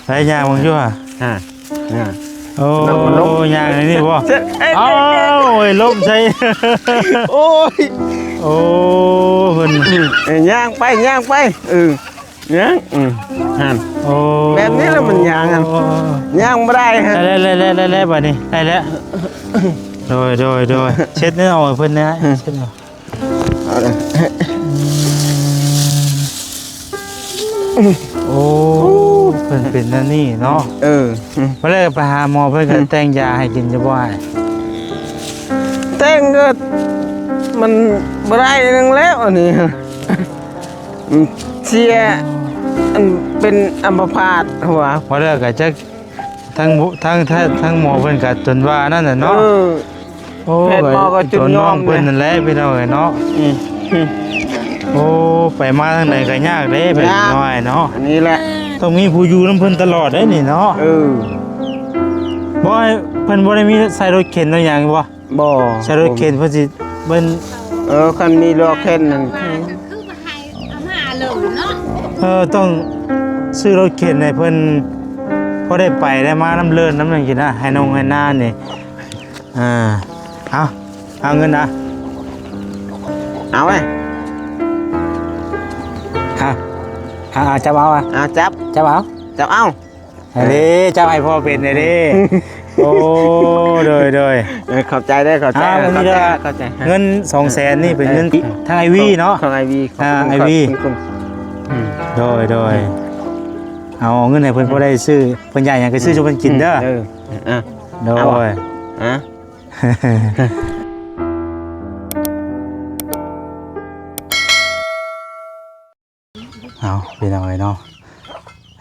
ໃສ່ຍ່າງເບິ່ງຢູ່ຫະ ອ່າ ອ່າ ໂອ້ ຍ່າງໃນນີ້ບໍ່? ເອີ ອ້າວ ໂອ້ຍ ລົ້ມໃສ່ ໂອ້ຍ ໂອ້ ເພິ່ນ ເອີ ຍ່າງໄປ ຍ່າງໄປ ເອີ ຍ່າງ ອື ຫັ້ນ ໂອ້ ແບບນີ້ລະມັນຍ່າງຫັ້ນ ໂອ້ ຍ່າງບໍ່ໄດ້ຫັ້ນ ໄດ້ແລ້ວ ໄດ້ແລ້ວ ໄດ້ແລ້ວ ບາດນີ້ ໄດ້ແລ້ວ ໂດຍ ໂດຍ ໂດຍ ເຊັດແນ່ເອົາໃຫ້ເພິ່ນແນ່ ເຊັດເອົາ ເອົາເລີຍ ອືມ ໂອ້ ເພິ່ນເປັນແນວນີ້ເນາະ ເອີ ບໍ່ໄດ້ໄປຫາໝໍ ເພິ່ນກໍ ອືມ ແຕ່ງຢາໃຫ້ກິນຢູ່ບໍ່ອ້າຍ? ແຕ່ງກໍມັນບໍ່ໄດ້ໜຶ່ງແລ້ວອັນນີ້ ອືມ ເສຍ ອັນເປັນອັມພະພາດຫົວ ບໍ່ໄດ້ກໍຈັກ ທາງ ທາງ ທາງ ທາງໝໍເພິ່ນກໍຈົນວ່ານັ້ນແຫຼະເນາະ ເອີ ໂອ້ ແພດໝໍກໍຈົນຍອມເພິ່ນນັ້ນແຫຼະ ພີ່ນ້ອງເອີຍເນາະ ອືມ ໂອ້ ໄປມາທາງໃດກໍຍາກເດ້ ເພິ່ນ ຍາກ ນ້ອຍເນາະ ອັນນີ້ແຫຼະ ຕ້ອງມີຜູ້ຢູ່ນຳເພິ່ນຕະຫຼອດເດ້ນີ້ເນາະ ເອີ ບໍ່ ເພິ່ນບໍ່ໄດ້ມີໃສ່ລົດເຂັນໃສ່ຫຍັງບໍ່? ບໍ່ ໃສ່ລົດເຂັນເພິ່ນຊິ ເພິ່ນ ເອີ ຄັນມີລົດເຂັນນັ້ນ ເອີ ຕ້ອງຊື້ລົດເຂັນໃຫ້ເພິ່ນ ພໍໄດ້ໄປໄດ້ມານຳເລີນນຳຫຍັງຊີ້ນະ ໄຮ່ນົງໄຮ່ນານີ້ ອ່າ ເອົາ ເອົາເງິນນະ ເອົາໄວ້ ເອົາ ເອົາ ເອົາ ຈັບເອົາ ເອົາ ຈັບ ຈັບເອົາ ຈັບເອົາ ອັນນີ້ເຈົ້າໃຫ້ພໍ່ເປັນແດ່ເດ້ ໂອ້ ໂດຍ ໂດຍ ເອີ ຂອບໃຈເດີ ຂອບໃຈ ອ່າ ເອີ ຂອບໃຈ ຂອບໃຈ ເງິນສອງແສນນີ້ເປັນເງິນ ເອີ ທາງອ້າຍວີເນາະ ຂອງອ້າຍວີ ອ່າ ຂອບຄຸນ ອ້າຍວີ ຂອບຄຸນ ອືມ ໂດຍ ໂດຍ ເອົາເງິນໃຫ້ເພິ່ນ ອືມ ພໍໄດ້ຊື້ ເພິ່ນຢາກຫຍັງກໍຊື້ ອືມ ສູ່ເພິ່ນກິນເດີ ອືມ ເອີ ອ່ະ ໂດຍ ອ່ະ ເອົາ ພີ່ນ້ອງເອີຍເນາະ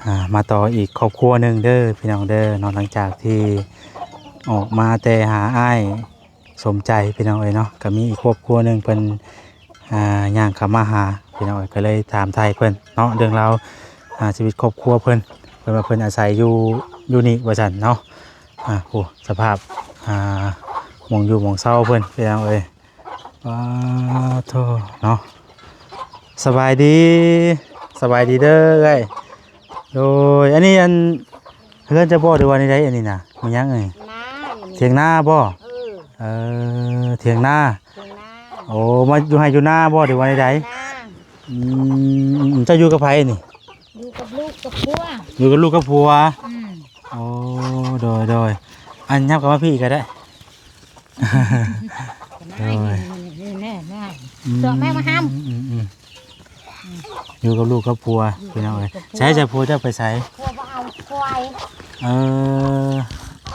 ອ່າ ມາຕໍ່ອີກຄອບຄົວໜຶ່ງເດີພີ່ນ້ອງເດີເນາະ ຫຼັງຈາກທີ່ອອກມາແຕ່ຫາອ້າຍສົມໃຈພີ່ນ້ອງເອີຍເນາະ ກໍມີອີກຄອບຄົວໜຶ່ງເພິ່ນ ອ່າ ຍ່າງເຂົ້າມາຫາພີ່ນ້ອງເອີຍ ກໍເລີຍຖາມໄຖ່ເພິ່ນເນາະ ເລື່ອງລາວ ອ່າ ຊີວິດຄອບຄົວເພິ່ນ ເພິ່ນວ່າເພິ່ນອາໄສຢູ່ ຢູ່ນີ້ວ່າຊັ້ນເນາະ ອ່າ ໂອ້ ສະພາບ ອ່າ ໝ່ອງຢູ່ໝ່ອງເຊົາເພິ່ນພີ່ນ້ອງເອີຍ ປາໂທເນາະ ສະບາຍດີ ສະບາຍດີເດີເອື້ອຍ ໂດຍ ອັນນີ້ ອັນ ເຮືອນເຈົ້າບໍ່ ຫຼືວ່າໃນໃດ ອັນນີ້ນະ ມີຫຍັງເອີຍ ນາ ຖຽງນາບໍ່ ເອີ ເອີ ຖຽງນາ ຖຽງນາ ໂອ້ ມາຢູ່ໄຮ່ຢູ່ນາບໍ່ ຫຼືວ່າໃນໃດ ນາ ອືມ ເຈົ້າຢູ່ກັບໃຜນີ້ ຢູ່ກັບລູກກັບຜົວ ຢູ່ກັບລູກກັບຜົວ ອືມ ໂອ້ ໂດຍ ໂດຍ ອັນ ຫຍັບເຂົ້າມາພີ້ກໍໄດ້ ໂດຍ ນີ້ແນ່ ອືມ ເຈາະແມ່ມາຫ້ຳ ອືມ ອືມ ຢູ່ກັບລູກກັບຜົວ ຢູ່ກັບລູກກັບຜົວ ພີ່ນ້ອງເອີຍ ໃສ ໃສຜົວເຈົ້າໄປໃສ ຜົວບໍ່ເອົາຄວາຍ ເອີ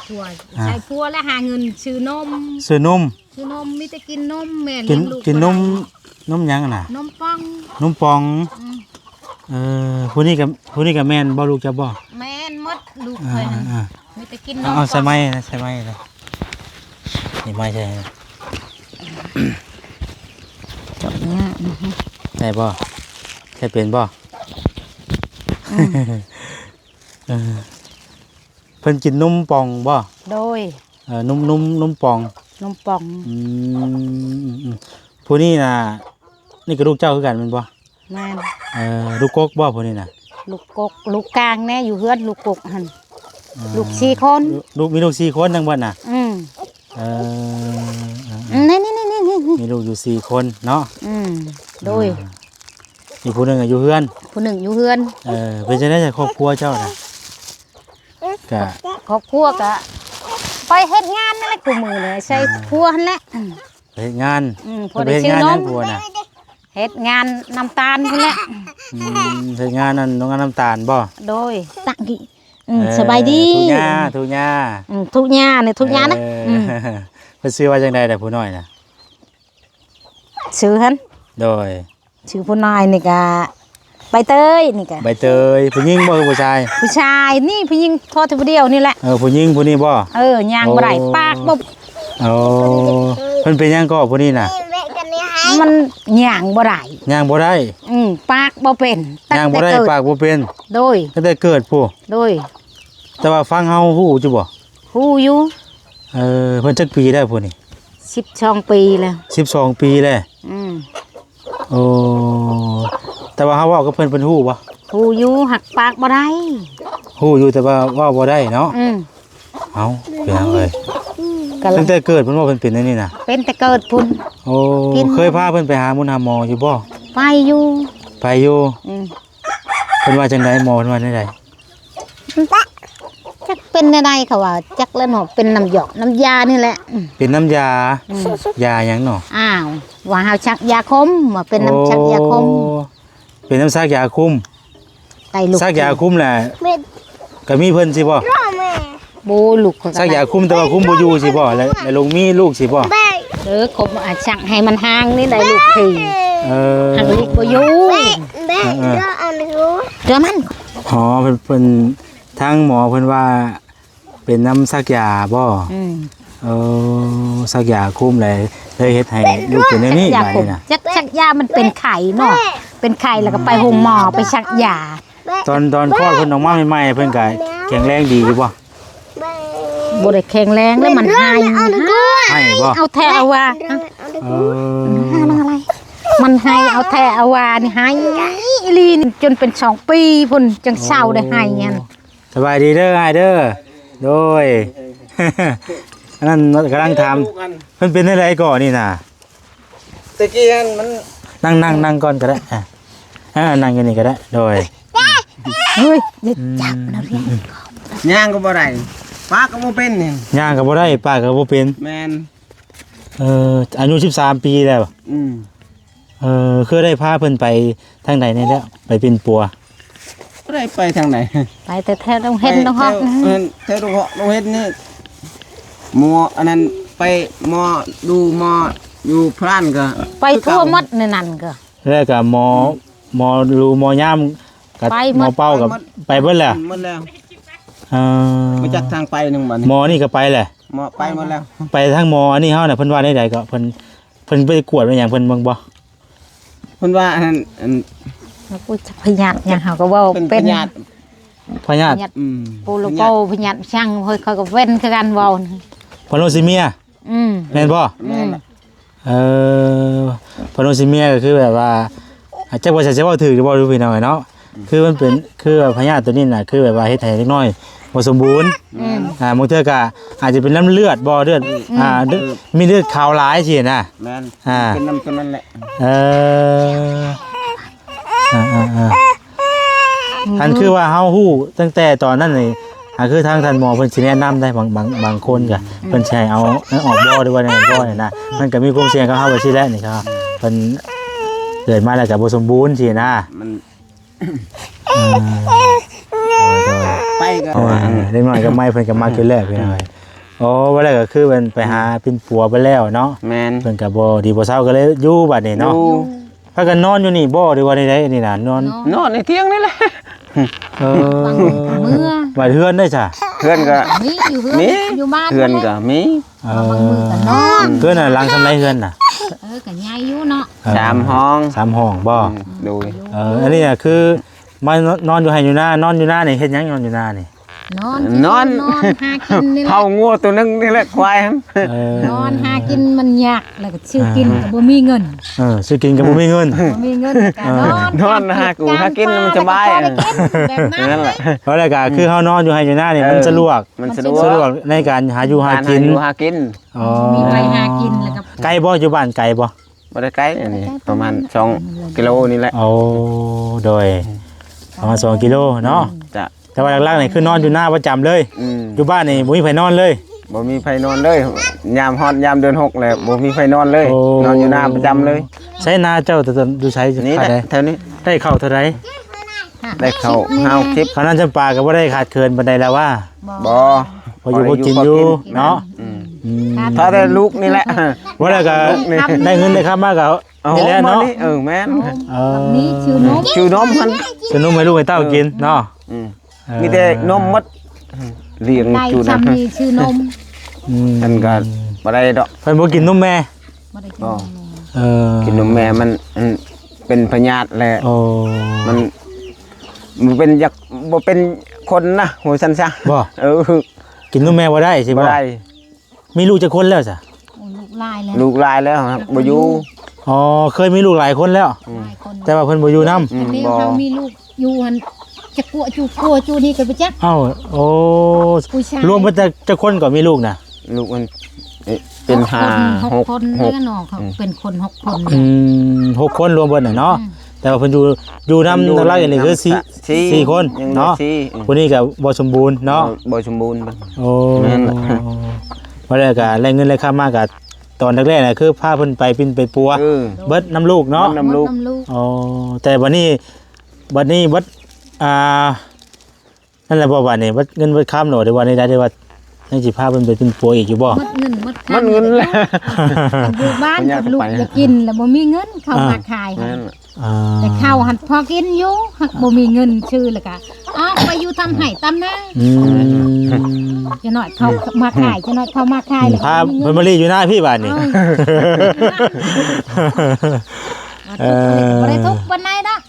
ຜົວ ອ່າ ໃສຜົວແລ້ວຫາເງິນຊື້ນົມ ຊື້ນົມ ຊື້ນົມ ມີແຕ່ກິນນົມ ແມ່ລ້ຽງລູກ ກິນນົມ ນົມຫຍັງນະ ນົມປ່ອງ ນົມປ່ອງ ອືມ ເອີ ຜູ້ນີ້ກໍ ຜູ້ນີ້ກໍແມ່ນບໍ່ ລູກເຈົ້າບໍ່ ແມ່ນໝົດ ລູກຂ້ອຍ ອ່າ ມີແຕ່ກິນນົມ ເອົາ ເອົາໃສ່ໄມ້ນະ ໃສ່ໄມ້ນະ ນີ້ໄມ້ໃສ່ ເຈາະເນື້ອ ໄດ້ບໍ່ ໃຊ້ເປັນບໍ່ ອືມ ເອີ ເພິ່ນກິນນົມປ່ອງບໍ່ ໂດຍ ເອີ ນົມ ນົມ ນົມປ່ອງ ນົມປ່ອງ ອືມ ອືມ ອືມ ຜູ້ນີ້ນະ ນີ້ກໍລູກເຈົ້າຄືກັນແມ່ນບໍ່ ແມ່ນ ເອີ ລູກກົກບໍ່ຜູ້ນີ້ນະ ລູກກົກ ລູກກາງແນ່ ຢູ່ເຮືອນລູກກົກຫັ້ນ ອ່າ ລູກສີ່ຄົນ ລູກ ມີລູກສີ່ຄົນທັງເບິດນະ ອືມ ເອີ ເອີ ເອີ ນີ້ໆໆໆ ມີລູກຢູ່ສີ່ຄົນເນາະ ອືມ ໂດຍ ອ່າ ອີກຜູ້ໜຶ່ງກໍຢູ່ເຮືອນ ຜູ້ໜຶ່ງຢູ່ເຮືອນ ເອີ ເປັນຈັ່ງໃດຄອບຄົວເຈົ້ານະ ກະ ຄອບຄົວກະໄປເຮັດງານນັ້ນແຫຼະ ຄູ່ມື້ນີ້ໃສ່ ອ່າ ຜົວຫັ້ນແຫຼະ ອືມ ໄປເຮັດງານ ອືມ ພໍໄດ້ຊື້ນົມ ເຮັດງານນຳຜົວນະ ເຮັດງານນ້ຳຕານພຸ້ນແຫຼະ ອືມ ເຮັດງານນັ້ນ ໂຮງງານນ້ຳຕານບໍ່ ໂດຍ ຕັກກີ ອືມ ເອີ ສະບາຍດີ ທຸກຍາ ທຸກຍາ ອືມ ທຸກຍານີ້ ທຸກຍານະ ເອີ ອືມ ເພິ່ນຊື່ວ່າຈັ່ງໃດລະຜູ້ນ້ອຍນະ ຊື່ຫັ້ນ ໂດຍ ຊື່ຜູ້ນ້ອຍນີ້ກະໃບເຕີຍ ນີ້ກະໃບເຕີຍ ຜູ້ຍິງບໍ່ ຜູ້ຊາຍ ຜູ້ຊາຍນີ້ ຜູ້ຍິງພໍແຕ່ຜູ້ດຽວນີ້ແຫຼະ ເອີ ຜູ້ຍິງຜູ້ນີ້ບໍ່ ເອີ ຍ່າງບໍ່ໄດ້ ໂອ້ ປາກບໍ່ ໂອ້ ເພິ່ນເປັນຫຍັງກໍຜູ້ນີ້ນະ ມັນຍ່າງບໍ່ໄດ້ ຍ່າງບໍ່ໄດ້ ອືມ ປາກບໍ່ເປັນ ຍ່າງບໍ່ໄດ້ ປາກບໍ່ເປັນ ໂດຍ ຕັ້ງແຕ່ເກີດພຸ້ນ ໂດຍ ແຕ່ວ່າຝັ່ງເຮົາຮູ້ຢູ່ບໍ່ ຮູ້ຢູ່ ເອີ ເພິ່ນຈັກປີແລ້ວຜູ້ນີ້ ສິບສອງປີແລ້ວ ສິບສອງປີແລ້ວ ອືມ ໂອ້ ແຕ່ວ່າເຮົາເວົ້າກັບເພິ່ນ ເພິ່ນຮູ້ບໍ່ ຮູ້ຢູ່ ຫັກປາກບໍ່ໄດ້ ໂອ້ ຮູ້ຢູ່ ແຕ່ວ່າເວົ້າບໍ່ໄດ້ເນາະ. ອືມ ເອົ້າ ເປັນຫຍັງເອີຍ? ກໍ ຕັ້ງແຕ່ເກີດເພິ່ນບໍ່ ເພິ່ນເປັນອັນນີ້ນະ? ເປັນແຕ່ເກີດພຸ້ນ. ໂອ້ ເຄີຍພາເພິ່ນໄປຫາໝົນຫາໝໍຢູ່ບໍ່? ໄປຢູ່. ໄປຢູ່. ອືມ ເພິ່ນວ່າຈັ່ງໃດ? ໝໍເພິ່ນວ່າແນວໃດ? ຈັກເປັນແນວໃດ ເຂົາວ່າ ຈັກແຫຼະເນາະ ເປັນນ້ຳຢອກນ້ຳຢານີ້ແຫຼະ. ເປັນນ້ຳຢາ. ອືມ ຢາຫຍັງເນາະ? ອ້າວ ວ່າເຮົາສັກຢາຄົມ ວ່າເປັນນ້ຳ ໂອ້ ສັກຢາຄົມ. ເປັນນ້ຳສັກຢາຄຸມ. ໄດ້ລູກ ສັກຢາຄຸມແຫຼະ ກໍມີເພິ່ນຊິບໍ່? ໂອ້ ລູກຂ້ອຍກໍ ສັກຢາຄຸມ ແຕ່ວ່າຄຸມບໍ່ຢູ່ຊິບໍ່? ແລ້ວ ແລ້ວລົງມີລູກຊິບໍ່? ເອີ ຄົມ ອາ ສັກໃຫ້ມັນຫ່າງນີ້ ໄດ້ລູກທີ. ເອີ ຫາກລູກບໍ່ຢູ່. ເອີໆ ເທື່ອມັນ ອໍ ເພິ່ນ ເພິ່ນ ທາງໝໍເພິ່ນວ່າ ເປັນນຳສັກຢາບໍ່? ອືມ ເອີ ສັກຢາຄຸມແລ້ວ ເລີຍເຮັດໃຫ້ລູກເປັນແນວນີ້. ສັກຢາຄຸມ ບາດນີ້ນະ ຈັກສັກຢາ ມັນເປັນໄຂ້ເນາະ ເປັນໄຂ້ແລ້ວກໍໄປໂຮງໝໍ ໄປສັກຢາ. ຕອນ ຕອນຄອດເພິ່ນອອກມາໃໝ່ໆ ເພິ່ນກໍແຂງແຮງດີຢູ່ບໍ່? ບໍ່ໄດ້ແຂງແຮງ ແລ້ວມັນໄຫ້ ໄຫ້ບໍ່? ເອົາແທ້ເອົາວ່າ. ເອີ ມັນໄຫ້ເອົາແທ້ເອົາວ່ານີ້ ໄຫ້ອີ່ຫຼີນີ້ ຈົນເປັນສອງປີພຸ້ນ ຈັ່ງເຊົາໄດ້ໄຫ້ຫັ້ນ. ສະບາຍດີເດີອ້າຍເດີ. ໂດຍ ອັນນັ້ນກຳລັງຖາມ ເພິ່ນເປັນແນວໃດກໍນີ້ນະ? ແຕ່ກີ້ຫັ້ນມັນ ນັ່ງ ນັ່ງ ນັ່ງກ່ອນກໍໄດ້. ອາ ອາ ນັ່ງຢູ່ນີ້ກໍໄດ້. ໂດຍ ເຮີ້ຍ ຢ່າຈັບນະ ອືມ ເລື່ອງ ອືມ ຍ່າງກໍບໍ່ໄດ້ ປາກກໍບໍ່ເປັນນີ້ ຍ່າງກໍບໍ່ໄດ້ ປາກກໍບໍ່ເປັນ. ແມ່ນ. ເອີ ອາຍຸສິບສາມປີແລ້ວ. ອືມ. ເອີ ເຄີຍໄດ້ພາເພິ່ນໄປທາງໃດແດ່ແລ້ວ ໄປປິ່ນປົວ? ບໍ່ໄດ້ໄປທາງໃດ ໄປແຕ່ແຖວດົງເຫັນ ໄປ ດົງຮອກ ແຖວ ແຖວດົງຮອກ ດົງເຫັນນີ້ ໝໍອັນນັ້ນ ໄປໝໍດູໝໍຢູ່ພຣານກໍ ໄປທົ່ວໝົດໃນນັ້ນກໍ ແລ້ວກໍໝໍ ອືມ ໝໍດູໝໍຍາມ ກັບ ໄປໝົດ ໝໍເປົ່າກໍ ໄປໝົດ ໄປເບິດແລ້ວ ໝົດແລ້ວ. ເອີ ບໍ່ຈັກທາງໄປນຳບັດນີ້ ໝໍນີ້ກໍໄປແຫຼະ ໝໍໄປໝົດແລ້ວ. ໄປທາງໝໍອັນນີ້ເຮົານະ ເພິ່ນວ່າແນວໃດກໍ ເພິ່ນ ເພິ່ນໄປກວດໄປຫຍັງ ເພິ່ນເບິ່ງບໍ່? ເພິ່ນວ່າອັນ ອັນ ໂອ້ຍ ຈັກພະຍາດຫຍັງ ເຮົາກໍເວົ້າເປັນ ເປັນພະຍາດ ພະຍາດ ອືມ ໂປໂລໂກ ພະຍາດ ພະຍາດຫຍັງ ເຮີ້ຍ ຂ້ອຍກໍເປັນຄືກັນເວົ້າ ພະໂນຊີເມຍ. ອືມ ແມ່ນບໍ່? ແມ່ນ. ອືມ ເອີ ພະໂນຊີເມຍກໍຄືແບບວ່າ ຈັກວ່າຈະເວົ້າຖືກຫຼືບໍ່ ພີ່ນ້ອງເອີຍເນາະ. ອືມ ຄືມັນເປັນ ຄືວ່າພະຍາດໂຕນີ້ນະ ຄືແບບວ່າເຮັດໃຫ້ເດັກນ້ອຍບໍ່ສົມບູນ. ອືມ ອ່າ ບາງເທື່ອກໍອາດຈະເປັນນ້ຳເລືອດບໍ່ ເລືອດ ອືມ ອ່າ ເລືອດ ມີເລືອດຂາວຫຼາຍຊີ້ນະ. ແມ່ນ. ອ່າ ເປັນນຳໂຕນັ້ນແຫຼະ. ເອີ ອ່າໆໆ ອືມ ອັນຄືວ່າເຮົາຮູ້ຕັ້ງແຕ່ຕອນນັ້ນນີ້ ອ່າ ຄືທາງທ່ານໝໍເພິ່ນຊິແນະນຳໄດ້ ບາງ ບາງ ບາງຄົນກໍ ອືມ ເພິ່ນຊິໃຫ້ເອົາອອກບໍ່ ຫຼືວ່າແນວໃດບໍ່ນີ້ນະ. ມັນກໍມີຄວາມສ່ຽງກັບເຮົາໄປຊີ້ແຫຼະນີ້ ເພິ່ນເກີດມາແລ້ວກໍບໍ່ສົມບູນຊີ້ນະ. ມັນ ອ່າ ໂດຍ ໂດຍ ໄປກໍ ເອີ ເດັກນ້ອຍກັບໄມ້ເພິ່ນກໍມັກຢູ່ແລ້ວ ພີ່ນ້ອງເອີຍ. ໂອ້ ວ່າແລ້ວກໍຄືເພິ່ນໄປຫາປິ່ນປົວໄປແລ້ວເນາະ. ແມ່ນ. ເພິ່ນກໍບໍ່ດີບໍ່ເຊົາ ກໍເລີຍຢູ່ບັດນີ້ເນາະ. ຢູ່ ພາກັນນອນຢູ່ນີ້ບໍ່ ຫຼືວ່າໃດໆ ນີ້ນະ? ນອນ ນອນໃນຖຽງນີ້ແຫຼະ. ເອີ ບາງມື້ກໍເມືອ ບາດເຮືອນເດ້ຊະ? ເຮືອນກໍມີຢູ່ ເຮືອນ ມີ ຢູ່ບ້ານ ເຮືອນກໍມີ. ເອີ ບາງມື້ກໍນອນ. ເຮືອນນະ ຫຼັງສ່ຳໃດເຮືອນນະ? ເອີ ກໍໃຫຍ່ຢູ່ເນາະ. ເອີ ສາມຫ້ອງ ສາມຫ້ອງບໍ່? ອືມ ໂດຍ. ເອີ ອັນນີ້ນະຄືມານອນຢູ່ໄຮ່ຢູ່ນາ ນອນຢູ່ນານີ້ເຮັດຫຍັງ ນອນຢູ່ນານີ້? ນອນ ນອນ ນອນຫາກິນນີ້ແຫຼະ ເຝົ້າງົວໂຕໜຶ່ງນີ້ແຫຼະ ຄວາຍຫັ້ນ. ເອີ ນອນຫາກິນມັນຍາກ ແລ້ວກໍຊື້ກິນກໍບໍ່ມີເງິນ. ເອີ ຊື້ກິນກໍບໍ່ມີເງິນ ບໍ່ມີເງິນກໍນອນ ນອນຫາກູຫາກິນມັນສະບາຍ. ແບບນັ້ນແຫຼະ. ເພາະແລ້ວກໍຄືເຮົານອນຢູ່ໄຮ່ຢູ່ນານີ້ ເອີ ມັນສະດວກ ມັນສະດວກ ສະດວກໃນການຫາຢູ່ຫາກິນ ການຫາຢູ່ຫາກິນ. ອໍ ມີໄປຫາກິນ ແລ້ວກໍ ໄກບໍ່? ຢູ່ບ້ານໄກບໍ່? ບໍ່ໄດ້ໄກ ອັນນີ້ປະມານສອງກິໂລນີ້ແຫຼະ. ໂອ້ ໂດຍ ປະມານສອງກິໂລເນາະ. ອືມ ຈ້ະ. ແຕ່ວ່າຫຼັກໆນີ້ຄືນອນຢູ່ນາປະຈຳເລີຍ. ອືມ ຢູ່ບ້ານນີ້ບໍ່ມີໃຜນອນເລີຍ? ບໍ່ມີໃຜນອນເລີຍ ຍາມຮອດຍາມເດືອນຫົກແລ້ວບໍ່ມີໃຜນອນເລີຍ. ໂອ້ ນອນຢູ່ນາປະຈຳເລີຍ. ໃສນາເຈົ້າ ຢູ່ໃສ? ນີ້ແຫຼະ ແຖວນີ້. ໄດ້ເຂົ້າເທົ່າໃດ? ໄດ້ເຂົ້າຫ້າຫົກສິບ. ເຂົ້ານ້ຳຈຳປາກໍບໍ່ໄດ້ຂາດເຂີນປານໃດລະວ່າ? ບໍ່ ພໍຢູ່ພໍກິນຢູ່ເນາະ. ອືມ ອືມ ຖ້າແຕ່ລູກນີ້ແຫຼະ ວ່າແລ້ວກໍໄດ້ເງິນໄດ້ຄຳມາກໍ ນີ້ແຫຼະເນາະ. ເອີ ແມ່ນ. ເອີ ຊື້ນົມ ຊື້ນົມຫັ້ນ ຊື້ນົມໃຫ້ລູກໃຫ້ເຕົ້າກິນເນາະ. ອືມ ເອີ ມີແຕ່ນົມໝົດ ລ້ຽງຈຸນະ ຊື້ນົມ. ອືມ ມັນກໍບໍ່ໄດ້ດອກ ເພິ່ນບໍ່ກິນນົມແມ່. ບໍ່ໄດ້ກິນນົມແມ່. ເອີ ກິນນົມແມ່ມັນ ອັນ ເປັນພະຍາດແຫຼະ. ໂອ້ ມັນ ມັນເປັນຢາກ ບໍ່ເປັນຄົນນະ ວ່າຊັ້ນຊະ. ບໍ່? ເອີ ກິນນົມແມ່ບໍ່ໄດ້ຊິບໍ່? ບໍ່ໄດ້. ມີລູກຈັກຄົນແລ້ວຊະ? ໂອ້ ລູກຫຼາຍແລ້ວ ລູກຫຼາຍແລ້ວ ບໍ່ຢູ່. ອໍ ເຄີຍມີລູກຫຼາຍຄົນແລ້ວ. ອືມ ຫຼາຍຄົນ ແຕ່ວ່າເພິ່ນບໍ່ຢູ່ນຳ. ອືມ ແຕ່ແນວ ບໍ່ ເຮົາມີລູກຢູ່ຫັ້ນ ຈັກກົວຈູກົວຈູນີ້ກໍບໍ່ຈັກ. ເອົ້າ ໂອ້ ຜູ້ຊາຍ ລວມເບິດຈັກ ຈັກຄົນກໍມີລູກນະ? ລູກມັນ ເອີ ເປັນຫ້າ ຫົກຄົນ ຫົກຄົນ ຫົກ ເນາະ ອືມ ເປັນຄົນຫົກຄົນ ອືມ ຫົກຄົນລວມເບິດນະເນາະ. ອືມ ແຕ່ວ່າເພິ່ນຢູ່ ຢູ່ນຳ ຢູ່ນຳຫຼັກໆນີ້ຄືສີ່ ສີ່ ສີ່ຄົນ ຍັງເຫຼືອ ເນາະ ສີ່ ອືມ ຜູ້ນີ້ກໍບໍ່ສົມບູນເນາະ ບໍ່ ບໍ່ສົມບູນ. ໂອ້ ແມ່ນລະ ວ່າແລ້ວກໍໄດ້ເງິນໄດ້ຄຳມາກໍ ຕອນແລກໆນະ ຄືພາເພິ່ນໄປປິ່ນໄປປົວ ເອີ ເບິດນຳລູກເນາະ ເບິດນຳລູກ ເບິດນຳລູກ. ອໍ ແຕ່ບັດນີ້ ບັດນີ້ ບັດ ອ່າ ນັ້ນແຫຼະບໍ່ ບັດນີ້ ເບິດເງິນເບິດຄຳໂລດ ຫຼືວ່າໃດໆ ຫຼືວ່າຍັງຊິພາເພິ່ນໄປປິ່ນປົວອີກຢູ່ບໍ່? ໝົດເງິນໝົດຄຳ ໝົດເງິນແລ້ວ ຢູ່ບ້ານ ເພິ່ນຢາກ ລູກຢາກກິນ ແລ້ວບໍ່ມີເງິນເຂົ້າ ອ່າ ມາຂາຍ ແມ່ນລະ ອ່າ ແຕ່ເຂົ້າຫັ້ນພໍກິນຢູ່ ຫາກບໍ່ມີເງິນຊື້ ແລ້ວກະອອກໄປຢູ່ຕາມໄຮ່ຕາມນາ. ອືມ ຈະໜ້ອຍເຂົ້າມາຂາຍ ຈະໜ້ອຍເຂົ້າມາຂາຍ ອືມ ແລ້ວ ພາເພິ່ນມາລີ້ຢູ່ນາພີ້ບາດນີ້ ເອີ ເອີ ບໍ່ໄດ້ທຸກປານໃດດອກ.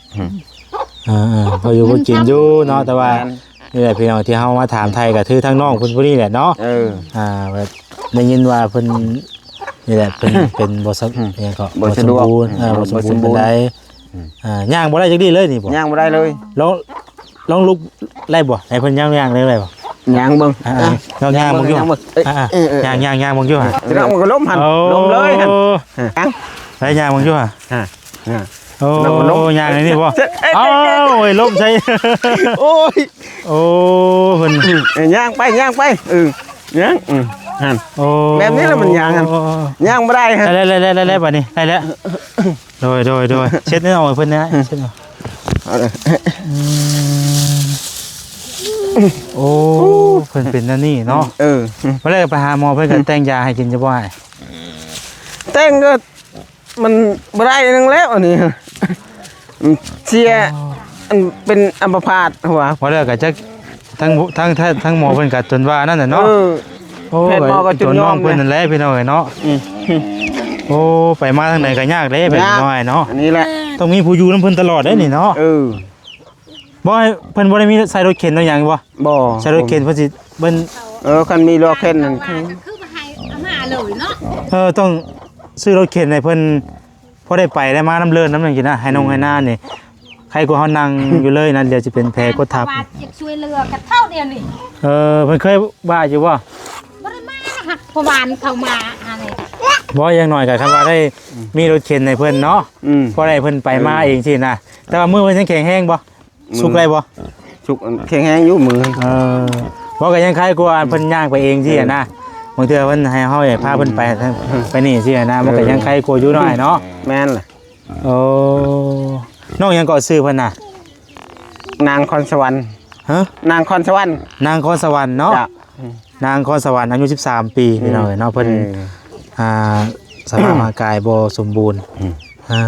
ເອີໆ ພໍຢູ່ພໍກິນຢູ່ເນາະ ແຕ່ວ່າ ແມ່ນ ນີ້ແຫຼະພີ່ນ້ອງ ທີ່ເຮົາມາຖາມໄຖ່ກໍຄືທາງນ້ອງເພິ່ນຜູ້ນີ້ແຫຼະເນາະ. ເອີ ອ່າ ແບບໄດ້ຍິນວ່າເພິ່ນ ນີ້ແຫຼະ ເພິ່ນເປັນບໍ່ສະ ອືມ ຫຍັງເກາະ ບໍ່ສະດວກ ບໍ່ສົມບູນ ອືມ ເອີ ບໍ່ສົມບູນ ບໍ່ສົມບູນ ປານໃດ. ອືມ ອ່າ ຍ່າງບໍ່ໄດ້ຈັກດີ້ເລີຍນີ້ບໍ່? ຍ່າງບໍ່ໄດ້ເລີຍ. ລອງ ລອງລຸກໄດ້ບໍ່? ໃຫ້ເພິ່ນຍ່າງ ຍ່າງໄດ້ບໍ່? ຍ່າງເບິ່ງ ອ່າໆ ລອງຍ່າງເບິ່ງຢູ່ ຍ່າງເບິ່ງ ເອີ ເອີ ຍ່າງ ຍ່າງ ຍ່າງເບິ່ງຢູ່ ເອີ ລອງມັນກໍລົ້ມຫັ້ນ ໂອ້ ລົ້ມເລີຍຫັ້ນ ເອີ ໄດ້ຍ່າງເບິ່ງຢູ່ ອ່າ ໂອ້ ຍ່າງນີ້ບໍ່? ເອີ ເອີ ເອີ ລົ້ມໃສ່ ໂອ້ຍ ໂອ້ ເພິ່ນ ເອີ ຍ່າງໄປ ຍ່າງໄປ ເອີ ຍ່າງ ອືມ ຫັ້ນ ໂອ້ ແບບນີ້ລະມັນຍ່າງຫັ້ນ ໂອ້ ຍ່າງບໍ່ໄດ້ຫັ້ນ ໄດ້ແລ້ວ ໄດ້ແລ້ວ ໄດ້ແລ້ວ ບັດນີ້ ໄດ້ແລ້ວ ໂດຍ ໂດຍ ໂດຍ ເຊັດໃຫ້ນ້ອງເພິ່ນແດ່ ເຊັດ ເອົາເລີຍ ອືມ ໂອ້ ເພິ່ນເປັນແນວນີ້ເນາະ ເອີ ບໍ່ໄດ້ໄປຫາໝໍ ເພິ່ນກໍ ອືມ ແຕ່ງຢາໃຫ້ກິນຢູ່ບໍ່? ແຕ່ງກໍ ມັນບໍ່ໄດ້ໜຶ່ງແລ້ວອັນນີ້ ເສຍ ອໍ ອັນເປັນອັມມະພາດຫົວ ບໍ່ແລ້ວກໍຈັກ ທັງ ທັງ ທັງໝໍເພິ່ນກໍຈົນວ່ານັ້ນແຫຼະເນາະ ເອີ ໂອ້ ແພດໝໍກໍຈົນຍອມ ເພິ່ນນັ້ນແຫຼະພີ່ນ້ອງເອີຍເນາະ ອືມ ໂອ້ ໄປມາທາງໃດກໍຍາກເດ້ ຍາກ ພີ່ນ້ອງເນາະ ອັນນີ້ແຫຼະ ຕ້ອງມີຜູ້ຢູ່ນຳເພິ່ນຕະຫຼອດເດ້ນີ້ເນາະ ເອີ ບໍ່ ເພິ່ນບໍ່ໄດ້ມີໃສ່ລົດເຂັນໂຕຫຍັງບໍ່? ບໍ່ ໃສ່ລົດເຂັນເພິ່ນຊິ ເພິ່ນ ເອີ ຄັນມີລົດເຂັນນັ້ນ ຄື ຄືບໍ່ໃຫ້ເອົາມາເລີຍເນາະ ເອີ ຕ້ອງຊື້ລົດເຂັນໃຫ້ເພິ່ນ ພໍໄດ້ໄປໄດ້ມານຳເລີນນຳຫຍັງຊີ້ນະ ໄຮ່ນົງ ອືມ ໄຮ່ນານີ້ ໃຄກວ່າເຮົານັ່ງຢູ່ເລີຍນະ ດຽວຊິເປັນແຜກົດທັບ ວ່າຈະຊ່ວຍເຫຼືອກັນເທົ່າດຽວນີ້ ເອີ ເພິ່ນເຄີຍວ່າຢູ່ບໍ່? ບໍ່ໄດ້ມາ ຫາກພໍ່ບ້ານເຂົາມາ ອັນນີ້ ບໍ່ ຢ່າງໜ້ອຍກໍຄັນວ່າໄດ້ ອືມ ມີລົດເຂັນໃຫ້ເພິ່ນເນາະ ອືມ ພໍໄດ້ເພິ່ນໄປມາເອງຊີ້ນະ ແຕ່ວ່າມືເພິ່ນຍັງແຂງແຮງບໍ່? ສຸກໄດ້ບໍ່? ສຸກ ແຂງແຮງຢູ່ມື ເອີ ເວົ້າກໍຍັງຄາຍກວ່າ ອືມ ເພິ່ນຍ່າງໄປເອງຊີ້ນະ ເອີ ບາງເທື່ອເພິ່ນໃຫ້ເຮົາ ອືມ ພາເພິ່ນໄປ ອືມ ໄປນີ້ຊີ້ນະ ມັນກໍຍັງຄາຍກວ່າຢູ່ໜ້ອຍເນາະ ແມ່ນລະ ໂອ້ ນ້ອງຫຍັງເກາະຊື່ເພິ່ນນະ? ນາງຄອນສະຫວັນ ຮະ? ນາງຄອນສະຫວັນ ນາງຄອນສະຫວັນເນາະ ເຈົ້າ ອືມ ນາງຄອນສະຫວັນ ອາຍຸສິບສາມປີ ອືມ ພີ່ນ້ອງເອີຍເນາະ ເພິ່ນ ເອີ ອ່າ ສະພາບຮ່າງກາຍບໍ່ສົມບູນ ອືມ ອ່າ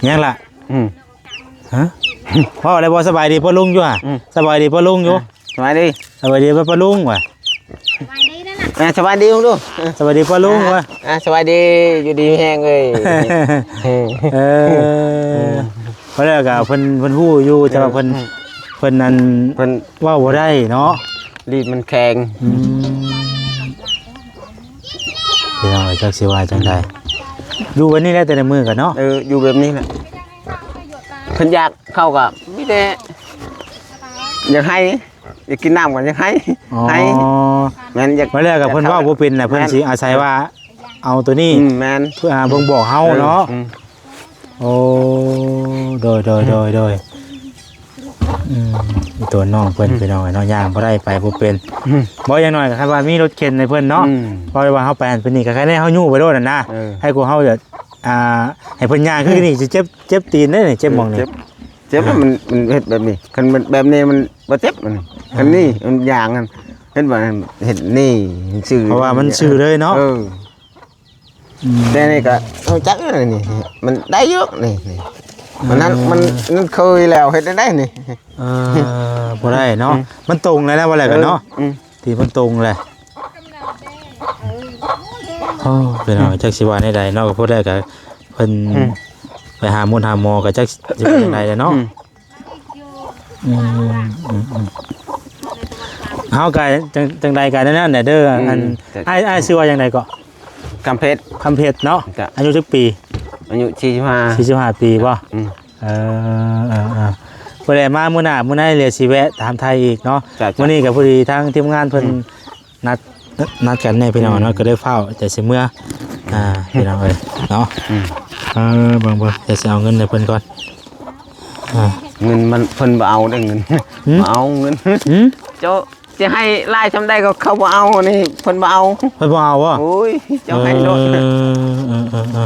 ຫຍັງລະ? ອືມ ຮະ ເວົ້າໄດ້ບໍ່? ສະບາຍດີພໍ່ລຸງຢູ່ຫະ? ອືມ ສະບາຍດີພໍ່ລຸງຢູ່ ອ່າ ສະບາຍດີ ສະບາຍດີພໍ່ລຸງຫວາ? ສະບາຍດີນັ້ນນະ ອ່າ ສະບາຍດີລຸງດູ ສະບາຍດີພໍ່ລຸງຫວາ? ອ່າ ສະບາຍດີ ຢູ່ດີມີແຮງເອີຍ ເອີ ເອີ ພໍແລ້ວກໍເພິ່ນ ເພິ່ນຮູ້ຢູ່ ແຕ່ວ່າເພິ່ນ ເອີ ເພິ່ນນັ້ນ ເພິ່ນເວົ້າບໍ່ໄດ້ເນາະ ລີດມັນແຂງ ອືມ ພີ່ນ້ອງເອີຍ ຈັກຊິວ່າຈັ່ງໃດ ຢູ່ແບບນີ້ແຫຼະແຕ່ລະມື້ກໍເນາະ ເອີ ຢູ່ແບບນີ້ແຫຼະ ເພິ່ນຢາກເຂົ້າກໍມີແຕ່ຢາກໄຫ້ ຢາກກິນນ້ຳກໍຢາກໄຫ້ ອໍ ໄຫ້ ແມ່ນຢາກ ວ່າແລ້ວກໍເພິ່ນເວົ້າບໍ່ເປັນນະ ເພິ່ນ ແມ່ນ ຊິອາໄສວ່າເອົາໂຕນີ້ ອືມ ແມ່ນ ເພື່ອ ອ່າ ບົ່ງບອກເຮົາເນາະ ອືມ ໂອ້ ໂດຍ ໂດຍ ໂດຍ ໂດຍ ອືມ ອີ່ຕົວນ້ອງເພິ່ນ ອືມ ພີ່ນ້ອງເນາະ ຍ່າງບໍ່ໄດ້ ໄປບໍ່ເປັນ ອືມ ບໍ່ ຢ່າງໜ້ອຍກໍຄັນວ່າມີລົດເຂັນໃຫ້ເພິ່ນເນາະ ອືມ ເພາະວ່າເຮົາໄປຫັ້ນໄປນີ້ ກໍໃຄ່ແນ່ເຮົາຍູ້ໄປໂລດຫັ້ນນະ ເອີ ໃຫ້ກວ່າເຮົາຈະ ອ່າ ໃຫ້ເພິ່ນຍ່າງຄືນີ້ ຊິເຈັບ ເຈັບຕີນເດ້ນີ້ ເຈັບໝ່ອງນີ້ ເອີ ເຈັບ ເຈັບ ອ່າ ມັນ ມັນເຮັດແບບນີ້ ຄັນມັນແບບນີ້ມັນບໍ່ເຈັບ ອັນນີ້ ອ່າ ຄັນນີ້ມັນຢ່າງນັ້ນ ເຫັນບໍ່ ເຮັດນີ້ຊື່ ເພາະວ່າມັນຊື່ເລີຍເນາະ ເອີ ອືມ ແຕ່ນີ້ກໍຮູ້ຈັກຢູ່ນີ້ ມັນໄດ້ຢູ່ນີ້ ນີ້ ມັນນັ້ນ ອ່າ ມັນ ມັນເຄີຍແລ້ວ ເຮັດໄດ້ນີ້ ເອີ ບໍ່ໄດ້ເນາະ ອືມ ມັນຕົງແລ້ວນະ ວ່າແລ້ວກໍເນາະ ເອີ ອືມ ທີ່ມັນຕົງແຫຼະ ໂອ້ ພີ່ນ້ອງ ຈັກຊິວ່າແນວໃດເນາະ ກໍພໍໄດ້ກໍເພິ່ນ ອືມ ໄປຫາໝົດຫາໝໍ ກໍຈັກຊິເປັນຈັ່ງໃດແຫຼະເນາະ ອືມ ອືມ ອືມ ອືມ ເຮົາກໍຈັ່ງ ຈັ່ງໃດກໍແນວນັ້ນແຫຼະເດີ ອືມ ອັນ ອ້າຍ ອ້າຍຊື່ວ່າຈັ່ງໃດເກາະ? ຄຳເພັດ ຄຳເພັດເນາະ ເຈົ້າ ອາຍຸຈັກປີ? ອາຍຸສີ່ສິບຫ້າ ສີ່ສິບຫ້າປີບໍ່? ອືມ ເອີ ເອີ ເອີ ຜູ້ໃດມາມື້ໜ້າມື້ໃນ ແລ້ວຊິແວະຖາມໄຖ່ອີກເນາະ. ຈ້ະ ຈ້ະ ມື້ນີ້ກໍພໍດີທາງທີມງານເພິ່ນ ອືມ ນັດ ນັດກັນແດ່ພີ່ນ້ອງເນາະ ອືມ ກໍເລີຍຟ້າວແຕ່ຊິເມືອ ອ່າ ພີ່ນ້ອງເອີຍເນາະ. ອືມ ເອີ ເບິ່ງໆ ແຕ່ຊິເອົາເງິນໃຫ້ເພິ່ນກ່ອນ. ອ່າ ເງິນມັນ ເພິ່ນບໍ່ເອົາເດ້ເງິນ ຫືມ ບໍ່ເອົາເງິນ ຫືມ ເຈົ້າ ຈະໃຫ້ຫຼາຍສ່ຳໃດກໍເຂົາບໍ່ເອົານີ້ ເພິ່ນບໍ່ເອົາ. ເພິ່ນບໍ່ເອົາບໍ່? ໂອ້ຍ ເຈົ້າໃຫ້ໂລດ. ເອີ ເອີ ເອີ ເອີ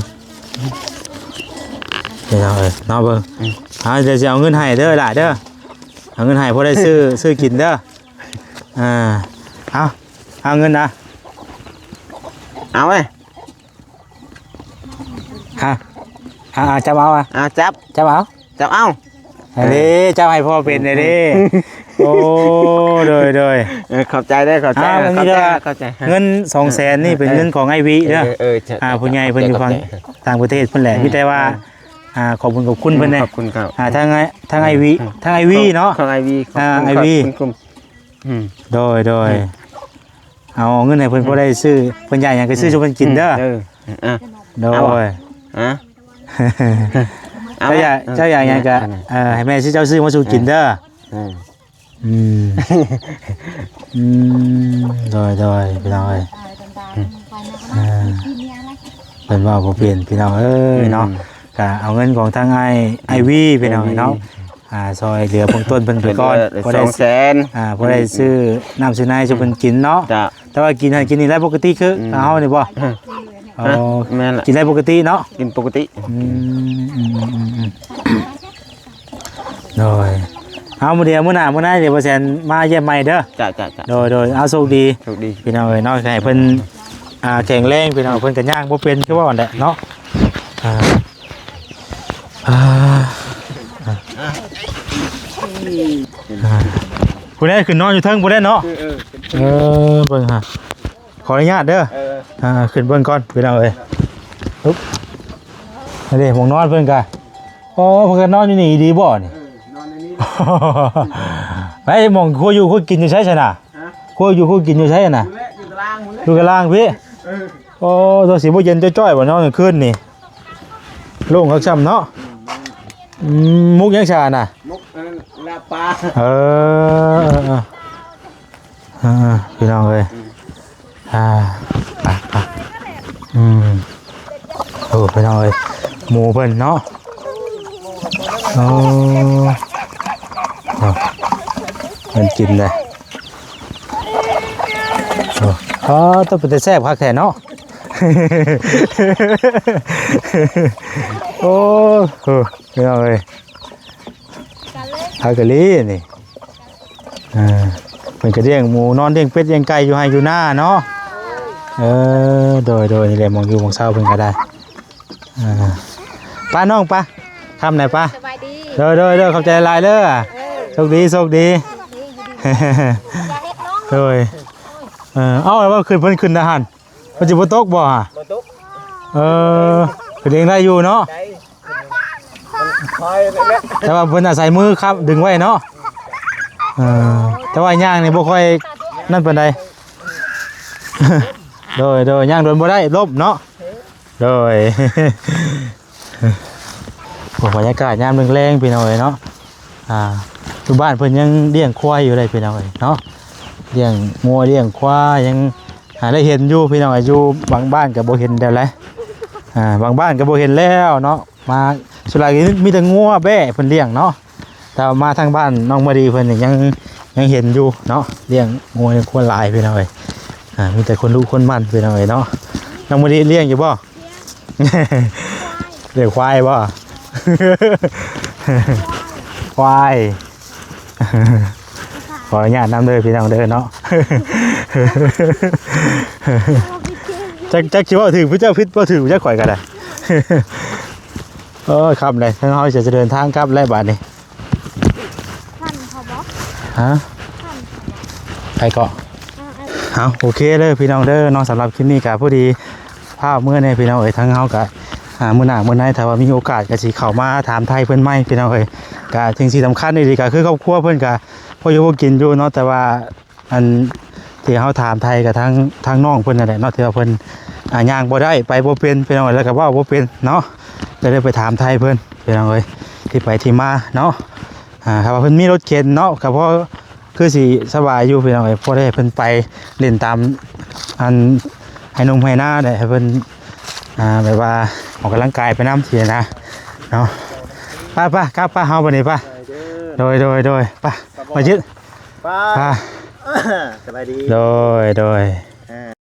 ພີ່ນ້ອງເອີຍເນາະ ເບິ່ງ ອືມ ອ່າ ດຽວຊິເອົາເງິນໃຫ້ເດີຫຼ້າເດີ ເອົາເງິນໃຫ້ພໍໄດ້ຊື້ ຊື້ກິນເດີ. ອ່າ ເອົາ ເອົາເງິນນະ ເອົາເວີຍ. ອ່ະ ອ່າ ຈັບເອົາ ອ່າ ຈັບ ຈັບເອົາ ຈັບເອົາ. ອັນນີ້ ເອີ ຈັບໃຫ້ພໍ່ເປັນ ເອີ ເດ້. ໂອ້ ໂດຍ ໂດຍ ເອີ ຂອບໃຈເດີ ຂອບໃຈ ອ່າ ຂອບໃຈ ຂອບໃຈ. ເງິນສອງແສນນີ້ເປັນເງິນຂອງອ້າຍວິເດີ. ເອີ ເອີ ອ່າ ຜູ້ໃຫຍ່ເພິ່ນຢູ່ຝັ່ງຕ່າງປະເທດເພິ່ນແຫຼະ ເອີ ມີແຕ່ວ່າ ອ່າ ຂອບຄຸນ ຂອບຄຸນເພິ່ນແດ່. ຂອບຄຸນ ຂອບຄຸນ ອ່າ ທາງ ທາງອ້າຍວິ ເອີ ທາງອ້າຍວິເນາະ ຂອງອ້າຍວິ ຂອບຄຸນ ອ້າຍວິ ຂອບຄຸນ ອືມ ໂດຍ ໂດຍ ອືມ ເອົາເງິນໃຫ້ເພິ່ນ ອືມ ພໍໄດ້ຊື້ ເພິ່ນຢາກຫຍັງກໍຊື້ ອືມ ສູ່ເພິ່ນກິນເດີ. ອືມ ເອີ ອ່ະ ໂດຍ ເອົາ ອ່ະ ເຈົ້າຢາກ ເອີ ເຈົ້າຢາກຫຍັງກໍ ເອີ ໃຫ້ແມ່ຊື້ ເຈົ້າຊື້ມາສູ່ກິນເດີ. ເອີ ອືມ ອືມ ໂດຍ ໂດຍ ພີ່ນ້ອງເອີຍ ເອີ ເພິ່ນເວົ້າບໍ່ເປັນ ພີ່ນ້ອງເອີຍເນາະ. ອືມ ກໍເອົາເງິນຂອງທາງອ້າຍ ອ້າຍວີ ພີ່ນ້ອງເອີຍເນາະ ອ້າຍວີ ອ່າ ຊ່ອຍເຫຼືອເບື້ອງຕົ້ນເພິ່ນໄປກ່ອນ ຊ່ອຍເຫຼືອ ພໍໄດ້ ສອງແສນ ອ່າ ພໍໄດ້ ອືມ ຊື້ນ້ຳຊື້ໃນສູ່ເພິ່ນກິນເນາະ. ເຈົ້າ ແຕ່ວ່າກິນຫັ້ນກິນນີ້ໄດ້ປົກກະຕິຄື ອືມ ເຮົານີ້ບໍ່? ເອີ ເອີ ແມ່ນລະ ກິນໄດ້ປົກກະຕິເນາະ ກິນປົກກະຕິ. ອືມ ອືມ ອືມ ອືມ ໂດຍ ເອົາ ມື້ດຽວ ມື້ໜ້າ ມື້ໃນ ດຽວບໍ່ແສນມາຢ້ຽມໃໝ່ເດີ. ຈ້ະ ຈ້ະ ຈ້ະ ໂດຍ ໂດຍ ເອົາ ໂຊກດີ ໂຊກດີ ພີ່ນ້ອງເອີຍເນາະ ໃຫ້ເພິ່ນ ອ່າ ແຂງແຮງ ພີ່ນ້ອງ ເພິ່ນກໍຍ່າງບໍ່ເປັນ ຄືວ່າຫັ້ນແຫຼະເນາະ. ອ່າ ອ່າ ອ່າ ຜູ້ໃດຂຶ້ນນອນຢູ່ເທິງຜູ້ໃດເນາະ. ເອີ ເອີ ເອີ ເບິ່ງຫາ ຂໍອະນຸຍາດເດີ ເອີ ອ່າ ຂຶ້ນເບິ່ງກ່ອນ ພີ່ນ້ອງເອີຍ. ປຸບ ອັນນີ້ໝ່ອງນອນເພິ່ນກະ ໂອ້ ເພິ່ນກະນອນຢູ່ນີ້ດີບໍ່ນີ້? ເອີ ນອນໃນນີ້ ໄປ ໝ່ອງຄົວຢູ່ຄົວກິນຢູ່ໃສຊັ້ນນະ? ຮະ? ຄົວຢູ່ຄົວກິນຢູ່ໃສຫັ້ນນະ? ຢູ່ແຫຼະ ຢູ່ຕາລາງພຸ້ນແຫຼະ ຢູ່ຕາລາງພີ້. ເອີ ໂອ້ ຕົວະຊິບໍ່ເຢັນຈ້ອຍໆບໍ່ ນອນກາງຄືນນີ້ ໂລ່ງຄັກຊ້ຳເນາະ. ອືມ ອືມ ມຸກຫຍັງຊະນະ? ມຸກ ອັນນັ້ນ ລາບປາ. ເອີ ເອີ ເອີ ອ່າ ພີ່ນ້ອງເອີຍ ອືມ ອ່າ ໄປ ໄປ ອືມ ໂອ້ ພີ່ນ້ອງເອີຍ ໝູເພິ່ນເນາະ. ໂອ້ ເພິ່ນກິນເດ້. ໂອ້ ເອີ ຕ້ອງເປັນຕາແຊບຄັກແທ້ເນາະ. ໂອ້ ໂອ້ ພີ່ນ້ອງເອີຍ ຄັກອີ່ຫຼີນີ້. ອ່າ ເພິ່ນກໍລ້ຽງໝູ ນອນລ້ຽງເປັດລ້ຽງໄກ່ຢູ່ໄຮ່ຢູ່ນາເນາະ. ເອີ ໂດຍ ໂດຍ ນີ້ແຫຼະ ໝ່ອງຢູ່ໝ່ອງເຊົາເພິ່ນກໍໄດ້. ອ່າ ໄປນ້ອງໄປ ຄ່ຳແລ້ວໄປ. ສະບາຍດີ ໂດຍ ໂດຍ ໂດຍ ຂອບໃຈຫຼາຍເດີ. ເອີ ໂຊກດີ ໂຊກດີ ໂຊກດີ ຢູ່ດີ ຢ່າເຮັດນ້ອງ ໂດຍ. ເອີ ເອົາ ແລ້ວຂຶ້ນ ເພິ່ນຂຶ້ນນະຫັ້ນ ມັນຊິບໍ່ຕົກບໍ່ຫະ? ບໍ່ຕົກ ເອີ ເພິ່ນເອງໄດ້ຢູ່ເນາະ ໄດ້ ມັນຄອຍເລັກໆ ແຕ່ວ່າເພິ່ນອາໄສມືຄ້ຳດຶງໄວ້ເນາະ. ເອີ ແຕ່ວ່າຍ່າງນີ້ບໍ່ຄ່ອຍນັ້ນປານໃດ. ໂດຍ ໂດຍ ຍ່າງດົນບໍ່ໄດ້ ລົ້ມເນາະ. ໂດຍ ໂອ້ ບັນຍາກາດຍາມແລງໆ ພີ່ນ້ອງເອີຍເນາະ. ອ່າ ຢູ່ບ້ານເພິ່ນຍັງລ້ຽງຄວາຍຢູ່ເດ້ພີ່ນ້ອງເອີຍເນາະ ລ້ຽງງົວລ້ຽງຄວາຍ ຍັງ ອ່າ ໄດ້ເຫັນຢູ່ພີ່ນ້ອງເອີຍ. ຢູ່ບາງບ້ານກໍບໍ່ເຫັນແລ້ວແຫຼະ ອ່າ ບາງບ້ານກໍບໍ່ເຫັນແລ້ວເນາະ. ມາສ່ວນຫຼາຍກໍມີແຕ່ງົວແບ້ເພິ່ນລ້ຽງເນາະ ແຕ່ວ່າມາທາງບ້ານນ້ອງມະລີເພິ່ນນີ້ຍັງ ຍັງເຫັນຢູ່ເນາະ ລ້ຽງງົວລ້ຽງຄວາຍຫຼາຍພີ່ນ້ອງເອີຍ. ອ່າ ມີແຕ່ຄົນດຸຄົນໝັ່ນພີ່ນ້ອງເອີຍເນາະ. ນ້ອງມະລີລ້ຽງຢູ່ບໍ່? ລ້ຽງຄວາຍບໍ່? ຄວາຍ ຂໍອະນຸຍາດນຳເດີພີ່ນ້ອງເດີເນາະ. ຈັກ ຈັກຊິເວົ້າຖືກ ເຈົ້າຜິດບໍ່ຖືກ ຈັກຂ້ອຍກໍໄດ້. ໂອ້ຍ ຄ່ຳເລີຍ ທາງເຮົາຈະເດີນທາງກັບແລ້ວບາດນີ້. ທັນເຂົາບໍ່? ຮະ? ທັນເຂົາບໍ່? ໃຜເກາະ? ອ່າ ອ່າ ເອົາ ໂອເຄເດີພີ່ນ້ອງເດີເນາະ. ສຳລັບຄລິບນີ້ກໍພໍດີພາເມືອແດ່ພີ່ນ້ອງເອີຍ. ທາງເຮົາກໍ ອ່າ ມື້ໜ້າມື້ໃນ ຖ້າວ່າມີໂອກາດກໍຊິເຂົ້າມາຖາມໄຖ່ເພິ່ນໃໝ່ພີ່ນ້ອງເອີຍ. ກໍສິ່ງທີ່ສຳຄັນອີ່ຫຼີກໍຄືຄອບຄົວເພິ່ນກໍພໍຢູ່ພໍກິນຢູ່ເນາະ ແຕ່ວ່າ ອັນທີ່ເຮົາຖາມໄຖ່ກັບທາງ ທາງນ້ອງເພິ່ນນັ້ນແຫຼະເນາະ ທີ່ວ່າເພິ່ນ ອ່າ ຍ່າງບໍ່ໄດ້ ໄປບໍ່ເປັນພີ່ນ້ອງເອີຍ ແລ້ວກໍເວົ້າບໍ່ເປັນເນາະ ກໍເລີຍໄປຖາມໄຖ່ເພິ່ນພີ່ນ້ອງເອີຍ ທີ່ໄປທີ່ມາເນາະ. ອ່າ ຖ້າວ່າເພິ່ນມີລົດເຂັນເນາະ ກໍພໍຄືຊິສະບາຍຢູ່ພີ່ນ້ອງເອີຍ ພໍໄດ້ໃຫ້ເພິ່ນໄປຫຼິ້ນຕາມອັນໄຮ່ນົມໄຮ່ນາໄດ້ ໃຫ້ເພິ່ນ ອ່າ ແບບວ່າອອກກຳລັງກາຍໄປນຳຊີ້ນະເນາະ. ໄປໆ ກັບປະເຮົາບັດນີ້ປະ. ໂດຍ ໂດຍ ໂດຍ ໄປ ມາຈິດ ໄປ ສະບາຍດີ ໂດຍ ໂດຍ.